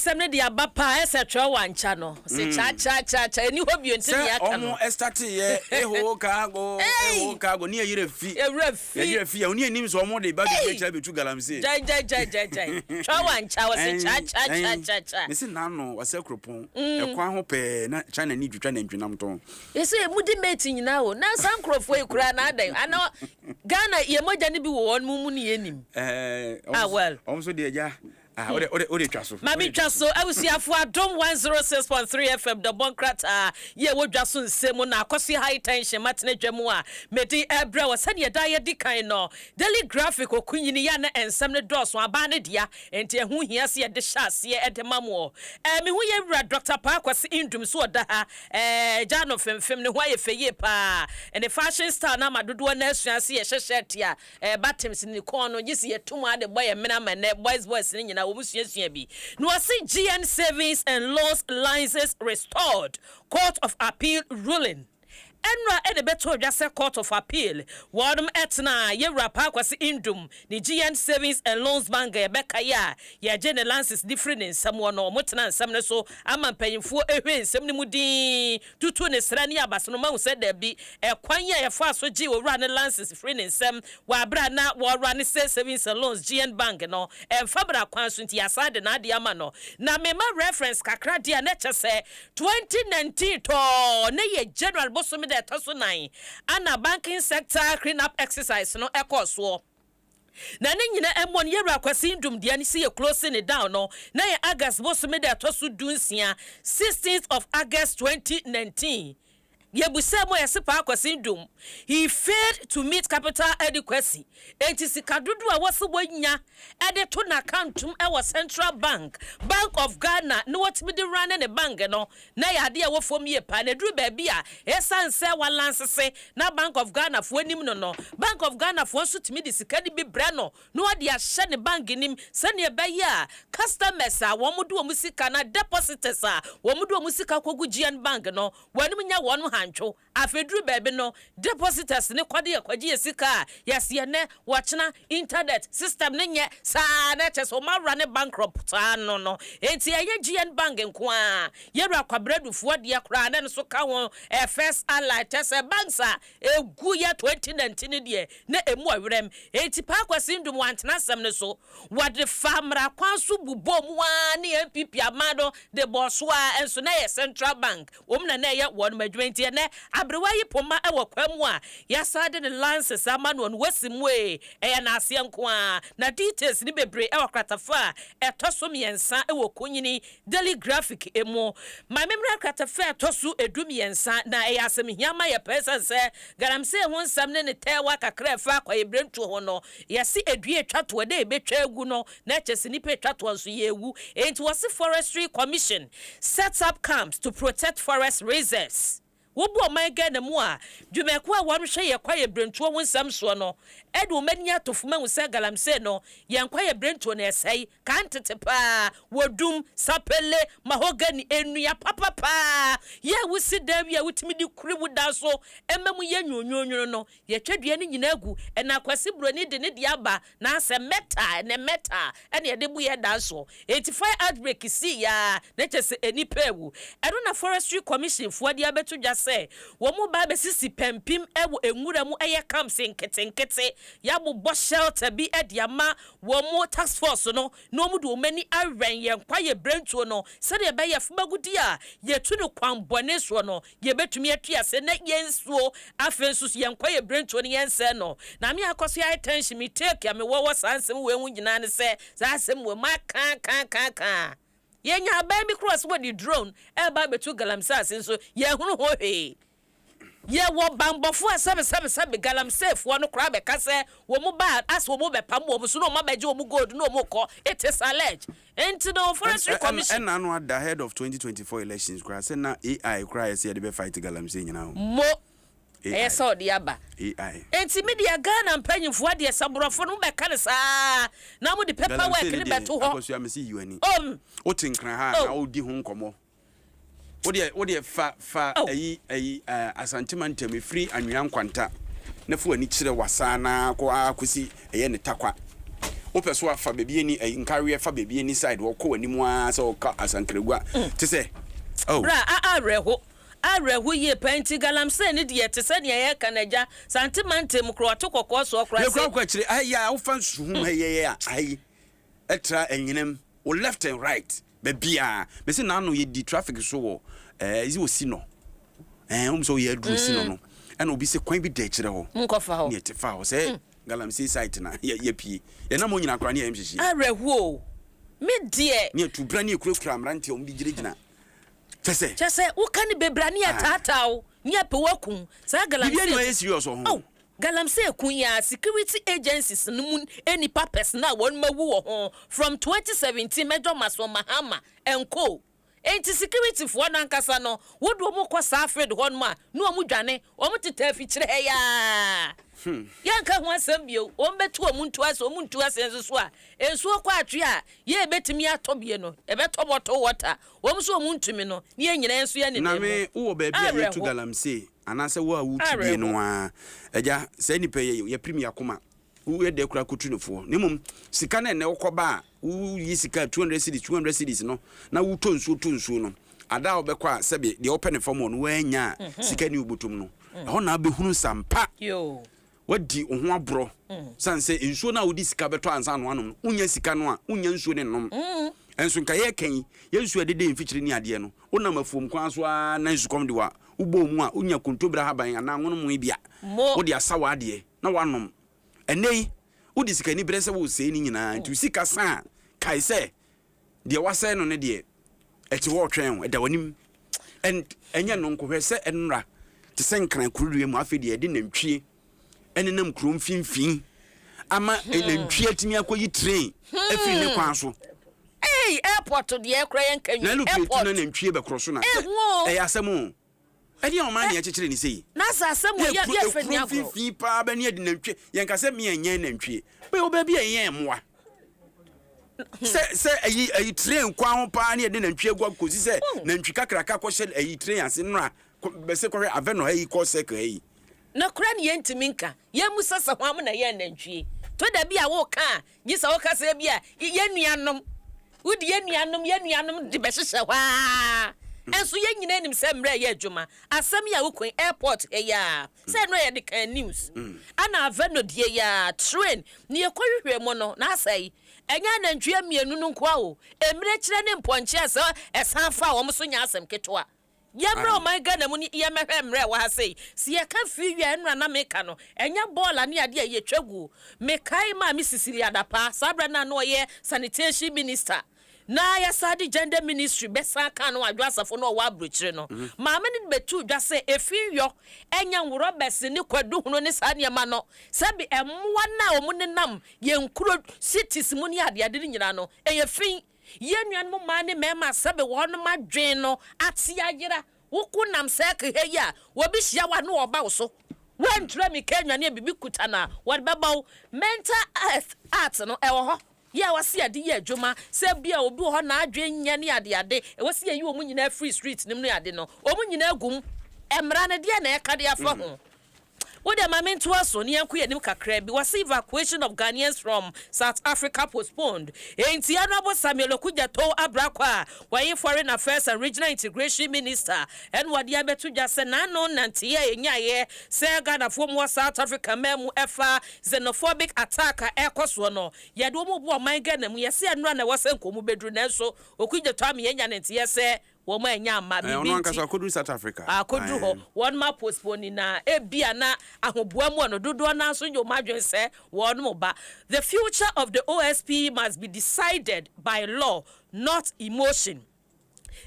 Asɛm no de aba paa ɛsɛ twɛ wankya no sɛ kyaakyaakyaakya ɛni hɔ bio nti ne sɛ yɛaka ɔmo no. ɛstart yɛ eho cargo, eho cargo ne yɛyerɛ fi. Yɛwura fi. Yɛyerɛ fi a ɔne anim sɛ ɔmo de ba bi akyerɛ bɛtu galamsey. Gyaegyaegyaegyae, twɛ wankya wɔ sɛ kyaakyaakyaakya. Mesi n'ano wasɛ kuropɔn ɛkwan ho pɛɛ na China ni twitwa nantwinam tɔn. Yɛsɛ mudi mate nyinaa o, na saa nkurɔfoɔ yi koraa na adɛn ana Ghana yɛ mogya no bi wɔ wɔn mu ne yɛnim. Ah, well. Ɔmo nso deɛ gya, ah, wode twa so. Maame twa so. Abusuafo, Adom 106.3 FM dɔbɔ nkrataa yɛ ɛwɔ dwa so nsɛm na akɔso high tension matena dwa mu a mede ɛbrɛ wɔ sɛdeɛ daa yɛdi kan no. Daily Graphic okunyini yɛ a na nsɛm no dɔɔso abaa ne dea, nti ɛho hia sɛ yɛde hyɛ aseɛ ɛde ma moɔ. Mehu yɛ wura Dr. Paa Kwasi Ndum so ɔda ha. Gya no femfem ne ho ayɛ fɛ yie paa. Ne fashion style no ama dodoɔ no asua sɛ yɛhyɛ shirt a buttons ne kɔn no gye sɛ yɛto mu ade bɔ yɛn mene ama nnɛ boys boys no nyinaa wɔn suasua bi. Na wɔse GN Savings and Loans License Restored, Court of Appeal Ruling. Ɛnora ɛna ɛbɛtɔ dwa sɛ Court of Appeal wɔnom ɛtena yɛwura Paa Kwasi Ndum ne GN Savings and Loans Bank a yɛbɛka yi a yɛgye ne license de firi ne nsam wɔ no. Wɔn tena nsɛm no so ama mpanyinfoɔ ehwɛ nsɛm no mu din tutu ne srɛ ne abasa no mahu sɛ dabi, ɛkwan yi a yɛfa so gye owura ne license firi ne nsam wɔ abere a na wɔwura ne sɛ Savings and Loans GN Bank no ɛmfa bra kwan so, nti yɛasan de n'adeɛ ama no. Na mema reference kakra deɛ a na kyɛ sɛ 2019 tɔɔ ne yɛ January bosome da ɛtɔ so 4 ana banking sector clean up exercise no ɛkɔɔ soɔ. Na ne nyina ɛmmɔ no, yɛwura Kwasi Ndum deɛ no si yɛ close ne down no na yɛ August bosome da ɛtɔ so 16, 16th of August 2019. Yɛbusa mu a yɛse Paa Kwasi Ndum, he failed to meet capital adequacy, enti sika dodoɔ a wɔse wɔnya ɛde to n'akantom ɛwɔ Central Bank, Bank of Ghana, na wɔtumi de run ne bank no na yɛ adeɛ a ɛwɔ fam yie paa. Na ɛduru baabi a ɛsiane sɛ walansese na Bank of Ghana foɔ anim no, Bank of Ghana foɔ nso tumi de sika no bi brɛ no na wɔde ahyɛ ne bank nim sɛnea ɛbɛyɛ a customers a wɔn de wɔn sika na depositors a wɔn de wɔn sika kɔgu GN Bank no wɔn nya wɔn hantwo. Afei duru baabi no, depositors ne kɔde yɛ kɔgye yɛ sika a yɛsi ɛnɛ wɔkyena internet system ne nyɛ saa na kyɛ sɛ wɔn awura ne bankrupt saa no. Eti ɛyɛ GN Bank nko a, yɛwura Kwabrɛdufoɔ deɛ koraa ne nso ka ho, First Allied, kyɛ sɛ banks a egu yɛ 2019 deɛ na emu ɔwerɛm. Eti Paa Kwasi Ndum wantena asɛm no so, wɔde fa mmara kwan so bobɔ mu a ne NPP ama no de bɔ so a nso na yɛ Central Bank wɔn na ɛyɛ wɔn adwuma. Nti ɛnɛ aberewa yi poma ɛwɔ kwan mu a yɛasa de ne license ama no no wasi mu ee, ɛyɛ n'aseɛ nko a na details ne bebree ɛwɔ kratafa a ɛtɔ so 3 ɛwɔ Konyini Daily Graphic emu. Maame mmerɛ kratafa a ɛtɔ so 13 na ɛyɛ asɛm hia ma yɛ pɛɛ sɛ galamsey ho nsɛm ne ne tɛɛwa kakra ɛfa akɔyɛbrɛntuo ho no. Yɛsi edua etwa toɔ dɛ ebetwa egu no na ɛkyɛ sɛ nipa etwa toɔ nso yɛ ewu. Enti wɔsi Forestry Commission set up camps to protect forest reserves. Wobu ɔman Ghana mu a dwumakuo a wɔrehwɛ yɛ kwaeɛ brentuo ho nsɛm soɔ no ɛde wɔn ani ato fam ahu sɛ galamsey no yɛn kwaeɛ brentuo no ɛsɛe kan tete paa. Wɔdum sapele, mahogany, nnua papapaa yɛ a wosi dan wi a wotumi de kuri wo dan so ɛma mu yɛ nwonwonwono no, yɛtwa dua no nyinaa gu. Ɛna Akwasi Buroni de ne deɛ aba na asɛ metal ne metal ɛna yɛde bu yɛ dan so, eti fire outbreak si yaa na kyɛ sɛ enipa ewu. Ɛno na Forestry Commission foɔ de abɛto dwa sɛ wɔn mu ba abɛsisi pɛmpim ɛwɔ nwura mu, ɛyɛ camps nketenkete, yɛabobɔ shelter bi ɛde ama wɔn mu task force no na wɔn de wɔn ani awɛn yɛn kwaeɛ brentuo no sɛdeɛ ɛbɛyɛ fomagudi a yɛtu no kwan bɔne soɔ no yɛbɛtumi atu ase na yɛn nsuo. Afei nso so yɛn kwaeɛ brentuo no yɛn nsɛn no. Na me akɔ so yɛ attention me take a mewɔ wɔ saa nsɛm wei ho nyinaa ne sɛ saa asɛm wɔ mu aka ka ka ka yɛnya aban bi korɔ sɛ wɔde drone ɛba abɛtu galamsey ase nso yɛhunu ho hwee. Yɛwɔ bambɔfoɔ a sɛbesɛbesɛbe galamseyfoɔ no koraa bɛka sɛ wɔn mu ba asɛ wɔn mu bɛpam wɔn so na wɔn abɛgye wɔn gold na wɔn kɔ. It is alleged. Nti no Forestry Commission ɛna ano ada head of 2024 elections koraa sɛ na AI koraa yɛ sɛ yɛde bɛ fight galamsey nyinaa o. Mo ɛyɛ sɛ ɔde aba. AI. Nti mi deɛ, Ghana mpanyinfoɔ deɛ, sɛ borɔfo no bɛka ne saa na mo de paper work ne bɛto hɔ. Akɔsua mesi yi w'ani. Om Wote Nkran ha Oh. na wodi ho nkɔmmɔ. Wodeɛ fa Oh. ɛyi Asantema ntɛm efiri Anwea Nkwanta na fa w'ani kyerɛ Wasaa na akɔ akɔsi ɛyɛ ne Takwa. Wopɛ so afa baabi ani nkareɛ fa baabi ani side hɔ kɔ w'anim ara sɛ ɔka Asankragua te sɛ oh. Bra a awerɛho awerɛho yie paa nti galamsey no deɛ te sɛ nea yɛreka no agya Sante mantam mu koraa ɔte kɔkɔɔ soɔ koraa Yɛ koraa sɛ. kɔ akyire aha yi a wofa nsuhum ha yi yɛ a aha yi ɛtra anyinam wo left and right baabiaa mese naano yɛdi traffic so wɔ ɛɛ is it Osinɔ ɛɛ wohu sɛ woyɛ aduru Osinɔ no ɛna obi sɛ kwan bi da akyire hɔ Monkɔfa hɔ. ne yɛte faa hɔ sɛ Galamsey site na yɛ yɛpie yɛnam hɔ nyinaa koraa ne yɛyam hyehye yɛn. Awerɛhoɔ o me deɛ. Ne yɛtu bra ne yɛkurakura mmeranteɛ a wɔde gyinagyina kyɛ sɛ. Kyɛ sɛ woka no bebree a ne yɛtaataa wo ne yɛpɛ wo akum saa Biribiara galamsey ni hɔ a ɛyɛ serious wɔ ho. Oh galamsey ko yi ara security agencies no mu nnipa personnel a wɔnom awu wɔ ho from 2017 Major Mason Mahama and co. Enti security foɔ no ankasa no wode wɔn kɔ saa field hɔ nom a ne wɔn dwane, wɔn tetɛ afikyire ha yi ara. Yɛnka ho asɛm bio, wɔn bɛtu wɔn ntu ase, wɔn ntu ase nso so a, nsuo kɔ atwe a yɛ ɛbɛtumi atɔ bie no, ɛbɛtɔ bottle water, wɔn nso wɔn ntumi no, ne yɛn nyinaa nso yɛ Na nenam mu. me wowɔ baabi a yɛtu Awerɛho. galamsey anaasɛ wo a wotu bie no Awerɛho. ara, agya, saa nnipa yi yɛpirim yɛn akoma. Woyɛ dɛ koraa kɔtu no foɔ. Na mmom sika no a ɛnnɛ wokɔba a woyi sika 200 cedis, 200 cedis no na wotɔ nsuo tɔ nsuo no, ada a wobɛkɔ a sɛbe deɛ wopɛ ne fam hɔ no woannya a sika nni wo bɔtɔm no, ɛhɔ na wobɛhunu sɛ ampa woadi wo ho aborɔ. Sane sɛ nsuo no a wode sika bɛtɔ ansa na woanom no, wonnya sika no a, wonnya nsuo no nnom. Nso nka yɛreka yi, yɛn nsuo a ɛdeda yɛn mfikyire ne adeɛ no, wonam afuom kwan so ara na nsukɔm de wo a, wobɔ mu a, wonya kontommire ahaban anaa nwonomoe bi a, wode asa w'adeɛ. na woanom. Ɛnnɛ yi, wode sikaniberɛ sɛ woresɛe ne nyinaa, nti wo sika sa a, kae sɛ deɛ woasɛe no no deɛ, ɛte hɔ retwɛn wo, ɛda w'anim. And ɛnyɛ ɛno nko, hwɛ sɛ nnora te sɛ nkran kurodua mu, afei deɛ yɛde nantwie nenam kuro mfimfini ama nantwie atumi akɔyi train afiri ne kwan so. Ei, airport deɛ koraa yɛnka Na nwi, alupre tu airport. na nantwie bɛkorɔ so na sɛ Ehu o. ɛyɛ asɛm o. Ɛdeɛn ɔman na yɛkyekyere no sei? Na sɛ asɛm wɔ Yɛ yɛ kuro yɛ fɛ ni ekuro agorɔ. mfimfini paa bɛ ne yɛde nantwie yɛn ka sɛ mmea nyɛn nantwie bɛ wɔ baabi a yɛn mmoa sɛ sɛ ayi ayi train kwan ho paa ne yɛde nantwie agu akɔsi sɛ nantwi kakraka kɔhyɛ ayi train ase nnora bɛsɛ kɔhwɛ avɛnɔ ha yi kɔ circle ha yi. Nokorɛ ne yɛntumi nka. Yɛmmusa sɛ hwan mo na ɛyɛɛ nantwie. To da bi a woka a, gye sɛ woka sɛ ebia yɛn nuanom. Wode yɛn nuanom, yɛn nuanom de bɛhyehyɛ hɔ ara. Nso yɛn nyinaa nim sɛ mmerɛ reyɛ adwuma. Asɛm yi a wokɔ yi, airport ha yi ara, sɛ ɛno a yɛde kan news. Ɛna Aveno deɛ yi ara, train, ne yɛkɔhwehwɛɛ mu no, na asɛe. Ɛnyɛ anantwie mmienu no nko ara o, mmirekyerɛ ne mpɔnkye a sɛ ɛsan fa wɔn so nyɛ asɛm ketewa. Yɛmmra ɔman Ghana mu ne yɛmmɛhwɛ mmerɛ a ɛwɔ ha sei. Sɛ yɛka firi wie a, ɛnora na meka no, ɛnyɛ bɔɔla ne adeɛ a yɛtwa guo. Mekae Maame Cecilia Dapaah, saa berɛ no a na ɔyɛ Sanitation Minister, na yɛsan de Gender Ministry bɛsan kaa no Adwo Asafo na ɔwɔ aburokyire no. Maame no de bɛtoo dwa sɛ ɛfi yɔ, ɛnyɛ nworɔbɛs ne kwaduhunu ne saa nneɛma no, sɛbe mmoa no a wɔnenam yɛn nkuro, cities mu ne adeade no nyinaa no, ɛyɛ fi. Yɛn nuanom mmaa ne mmarima a sɛbe wɔnom adwen no ate ayera, wo ko nam circle ha yi a, obi hyia wo a na ɔba wo so. Woantura mika anwane a biribi kuta no a, wɔde bɛbɔ wo. Mental health act no, ɛwɔ hɔ. Yɛ a wɔse yɛde yɛ adwuma, sɛ ebia obi wɔ hɔ n'adwen nyɛ ne adeade, ɛwɔ sɛ yɛyi wɔn nyinaa firi street no mu ne ade no, wɔn nyinaa gu mu. Mmara no, deɛn na ɛka de afa ho? Wo deɛ ma mentoa so na yɛnkɔ yɛn anim kakra bi. Wɔse evacuation of Ghanaians from South Africa postponed. Enti Honourable Samuel Okudzeto Abrako a ɔye Foreign Affairs and Regional Integration Minister ɛna ɔde abɛto dwa sɛ n'ano nnanteeɛ a ɛnyaeɛ sɛ Ghanafoɔ mu wɔ South Africa man mu ɛfa xenophobic attack a ɛrekɔ soɔ no, yɛde wɔn reba ɔman Ghana mu. Yɛse ɛnora na ɛwɔ sɛ nka wɔn bɛduru nanso Okudzeto ama yɛanya ne nteeɛ sɛ Wɔn annya amma, Eh, biribi ɔno nti. ankasa ɔkɔduru South Africa. Akɔduru hɔ, Ae. wɔnom apostpone na ebia na ahoboa mu no, dodoɔ no ara nso nyɛ wɔn adwene sɛ wɔnom ba. The future of the OSP must be decided by law, not emotion.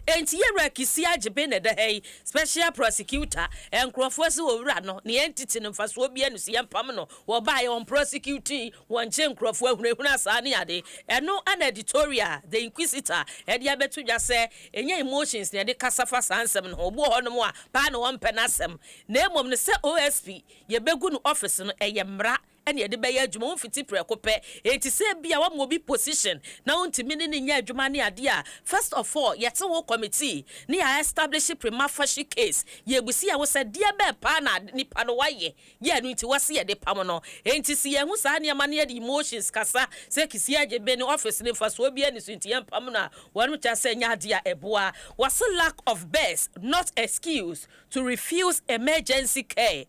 Enti Yɛwura Kissi Agyebeng na ɛda ha yi, Special Prosecutor, nkorɔfoɔ se owura no, ne entity no mfasoɔ biara nni so, yɛmpam no. Wɔbaeɛ, wɔmprosecute, wɔnkye nkorɔfoɔ, ahunahuna saa ne ade. Ɛno na editorial, The Inquisitor, de abɛto dwa sɛ ɛnyɛ emotions na yɛde kasa fa saa nsɛm no ho. Obi wɔ hɔnom a, paa na wɔmpɛ n'asɛm. Na mmom no, sɛ OSP, yɛbɛgu no office no, ɛyɛ mmara. Ɛne yɛde bɛyɛ adwuma, womfiti prɛko pɛ. Enti sɛ bi a wama obi position na wontumi ne nyɛ adwuma ne adeɛ a, first of all, yɛte wo committee ne yɛ establish prima facie case. Yɛbusi a wo sɛ deɛ bɛɛ paa na nipa no wayɛ yɛ no nti wɔse yɛde pam no. Enti si yɛn ho saa nneɛma no, yɛde emotions kasa sɛ Kissi Agyebeng ne office ne mfasoɔ bi ani so nti yɛmpam no a, wɔnom kyerɛ sɛ nyɛ adeɛ a ɛboa. Wɔse lack of beds not excuse to refuse emergency care.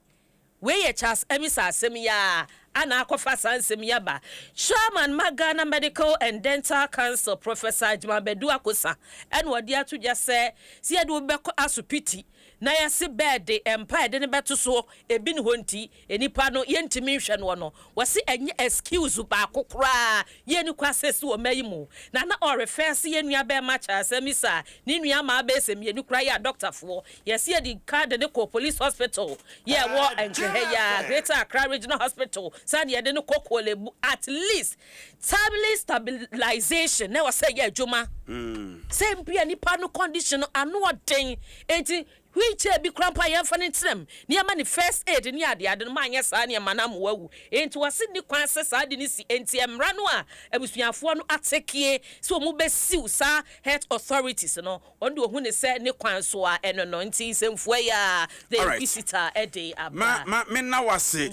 Wei yɛ Charles Amissah asɛm yi a ana akɔfa saa nsɛm yi aba. Chairman ma Ghana Medical and Dental Council, Professor Agyemang Badu Akosa, ɛna ɔde ato dwa sɛ sɛ yɛde wo bɛkɔ asopiti na yɛse bed mpa yɛde ne bɛto so ebi ne hɔ nti nipa no yɛntumi nhwɛ noɔ no, wɔse ɛnyɛ excuse baako koraa yɛni kɔ asɛsi wɔ mma yi mu. Na ɔrefɛ se yɛn nua bɛrima Charles Amissah ne nua maa bɛsɛ mmienu koraa yɛ adɔktafoɔ. Yɛsi yɛde kaade ne kɔ Police Hospital yɛ ɛwɔ Nkɛhɛ yɛ Greater Accra Regional Hospital, sani yɛde ne kɔ Korle Bu. At least timely stabilization na ɛwɔ sɛ yɛ adwuma sɛ mbia nipa no condition no ano ɔden, eti wheelchair bi kora mpo a yɛmfa ne ntenam nneɛma ne first aid ne adeade no maanyɛ saa nneɛma no ama wawu. Enti wɔse ne kwan sɛ saa de no si. Enti mmara no a abusuafoɔ no atekie sɛ wɔn bɛsiw saa health authorities no, wɔn de ohun ne sɛ ne kwan so a ɛno no. Nti nsɛmfua yi a The Inquisitor ɛde aba. Ma menna wase.